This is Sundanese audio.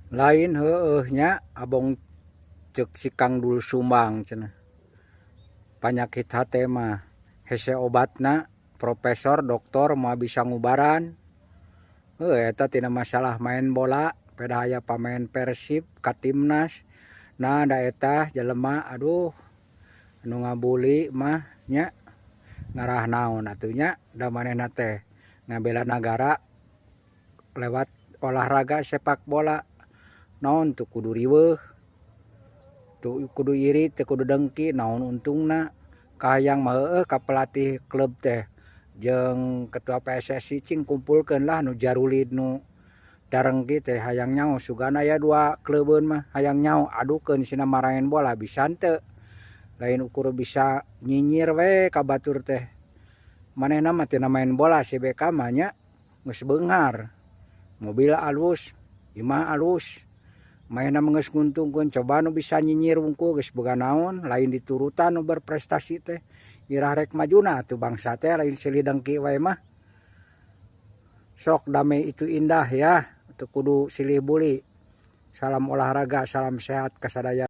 Lain heueuh nya abong ceuk si Kang Dul Sumbang cenah. Panyakit hate mah hese obatna, profesor doktor moal bisa ngubaran. Heuh eta tina masalah main bola pedah aya pamain Persib ka timnas. Nah da eta jelema aduh anu ngabuli mah nya ngarah naon atuh nya da manehna teh ngabela nagara lewat olahraga sepak bola. Naon teu kudu riweuh, teu kudu iri, teu kudu dengki, naon untungna. Kahayang mah heueuh ka pelatih klub teh jeung ketua PSSI cing kumpulkeun lah nu jarulid nu darengki teh hayang nyaho sugan aya dua kleubeun mah hayang nyaho adukeun sina maraen bola bisa henteu. Lain ukur bisa nyinyir we ka batur teh. Manehna mah tina main bola si BK mah nya geus beunghar. Mobil alus, imah alus. Manehna mah geus nguntungkeun coba nu bisa nyinyir wungkul geus boga naon lain diturutan nu berprestasi teh. Irah rek majuna atuh bangsa teh lain silih dengki wae mah. Sok damai itu indah ya, teu kudu silih buli. Salam olahraga, salam sehat kasadaya.